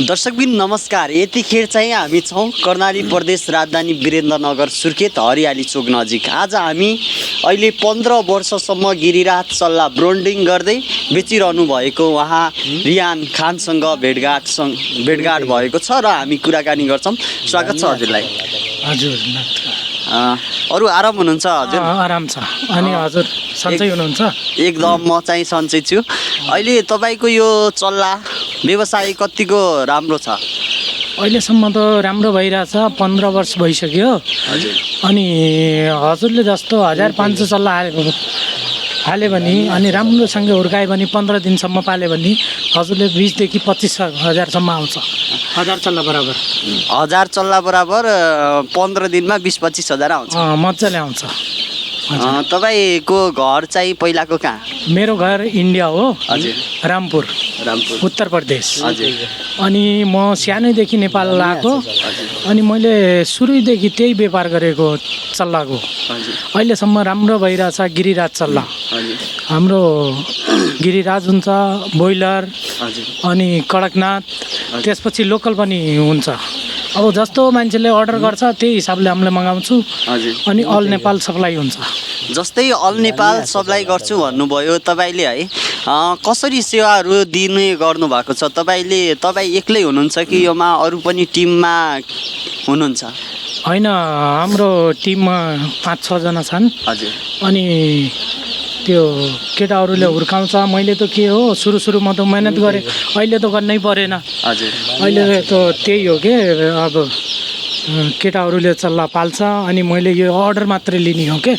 दर्शकबिन नमस्कार। यतिखेर चाहिँ हामी छौँ कर्णाली प्रदेश राजधानी वीरेन्द्रनगर सुर्खेत हरियाली चोक नजिक। आज हामी अहिले 15 वर्षसम्म गिरिराज चल्ला ब्रोन्डिङ गर्दै बेचिरहनु भएको उहाँ रियान खानसँग भेटघाट भएको छ र हामी कुराकानी गर्छौँ। स्वागत छ हजुरलाई। हजुर अरू आराम हुनुहुन्छ हजुर? आराम छ। अनि हजुर सन्चै हुनुहुन्छ? एकदम म चाहिँ सन्चै छु। अहिले तपाईँको यो चल्ला व्यवसाय कतिको राम्रो छ? अहिलेसम्म त राम्रो भइरहेछ। 15 वर्ष भइसक्यो। अनि हजुरले जस्तो 1500 चल्ला हाल्यो भने अनि राम्रोसँग हुर्कायो भने 15 दिनसम्म पाल्यो भने हजुरले 20 देखि 25,000सम्म आउँछ। 1000 चल्ला बराबर 1000 चल्ला बराबर 15 दिनमा 20-25 हजार आउँछ। मजाले आउँछ। तपाईँको घर चाहिँ पहिलाको कहाँ? मेरो घर इन्डिया हो। हजुर। रामपुर उत्तर प्रदेश। हजुर। अनि म सानैदेखि नेपाल आएको। अनि मैले सुरुदेखि त्यही व्यापार गरेको चल्लाको। अहिलेसम्म राम्रो भइरहेछ गिरिराज चल्ला। हाम्रो गिरिराज हुन्छ, ब्रोइलर, अनि कडकनाथ, त्यसपछि लोकल पनि हुन्छ। अब जस्तो मान्छेले अर्डर गर्छ त्यही हिसाबले हामीले मगाउँछु। अनि अल नेपाल सप्लाई हुन्छ। जस्तै अल नेपाल सप्लाई गर्छु भन्नुभयो तपाईँले है, कसरी सेवाहरू दिने गर्नुभएको छ? तपाईँ एक्लै हुनुहुन्छ कि योमा अरू पनि टिममा हुनुहुन्छ? होइन, हाम्रो टिममा 5-6 जना छन्। हजुर। अनि त्यो केटाहरूले हुर्काउँछ। मैले त के हो सुरुमा त मेहनत गरेँ, अहिले त गर्नै परेन। हजुर। अहिले त त्यही हो कि अब केटाहरूले चल्ला पाल्छ अनि मैले यो अर्डर मात्रै लिने हो के।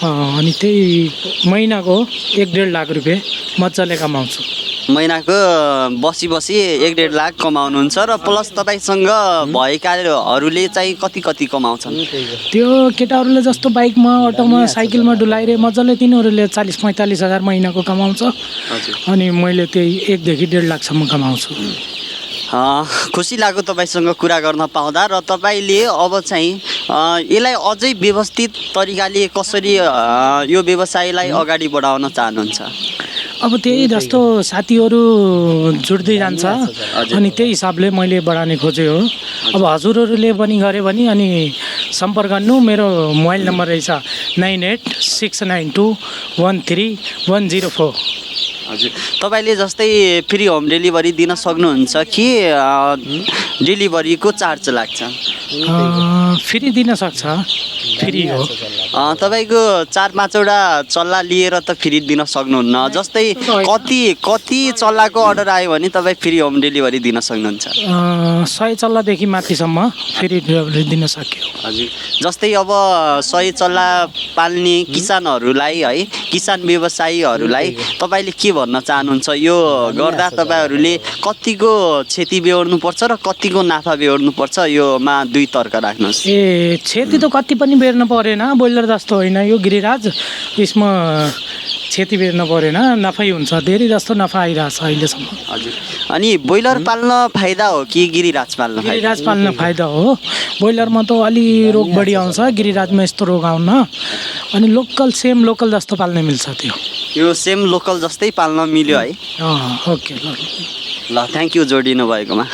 अनि त्यही महिनाको 1-1.5 लाख रुपियाँ मजाले कमाउँछु। महिनाको बसी 1-1.5 लाख कमाउनुहुन्छ र प्लस तपाईँसँग भएकाहरूले चाहिँ कति कमाउँछन्? त्यो केटाहरूले जस्तो बाइकमा, अटोमा, साइकलमा डुलाइरहे मजाले तिनीहरूले 40-45 हजार महिनाको कमाउँछ। अनि मैले त्यही 1 देखि 1.5 लाखसम्म कमाउँछु। खुसी लाग्यो तपाईँसँग कुरा गर्न पाउँदा। र तपाईँले अब चाहिँ यसलाई अझै व्यवस्थित तरिकाले कसरी यो व्यवसायलाई अगाडि बढाउन चाहनुहुन्छ? अब त्यही जस्तो साथीहरू जुट्दै जान्छ अनि त्यही हिसाबले मैले बढाउने खोजेँ हो। अब हजुरहरूले पनि गऱ्यो भने अनि सम्पर्क गर्नु। मेरो मोबाइल नम्बर रहेछ 9869213104। हजुर। तपाईँले जस्तै फ्री होम डेलिभरी दिन सक्नुहुन्छ कि डेलिभरीको चार्ज लाग्छ? फ्री दिन सक्छ, फ्री हो। तपाईँको 4-5वटा चल्ला लिएर त फ्री दिन सक्नुहुन्न। जस्तै कति चल्लाको अर्डर आयो भने तपाईँ फ्री होम डेलिभरी दिन सक्नुहुन्छ? 100 चल्लादेखि माथिसम्म फ्री डेलिभरी दिन सक्यो। हजुर। जस्तै अब 100 चल्ला पाल्ने किसानहरूलाई है, किसान व्यवसायीहरूलाई तपाईँले के भन्न चाहनुहुन्छ? यो गर्दा तपाईँहरूले कतिको क्षति बेहोर्नुपर्छ र कतिको नाफा बेहोर्नुपर्छ? योमा दुई तर्क राख्नुहोस्। क्षति त कति पनि बेर्न परेन। ब्रोइलर जस्तो होइन यो गिरिराज, यसमा क्षति बेर्न परेन, नाफै हुन्छ। धेरै जस्तो नाफा आइरहेछ अहिलेसम्म। हजुर। अनि ब्रोइलर पाल्न फाइदा हो कि गिरिराज पाल्न? गिरिराज पाल्न फाइदा हो। ब्रोइलरमा त अलि रोग बढी आउँछ, गिरिराजमा यस्तो रोग आउन। अनि सेम लोकल जस्तो पाल्न मिल्छ। त्यो यो सेम लोकल जस्तै पाल्न मिल्यो है? ओके, ल थ्याङ्क यू जोडिनु भएकोमा।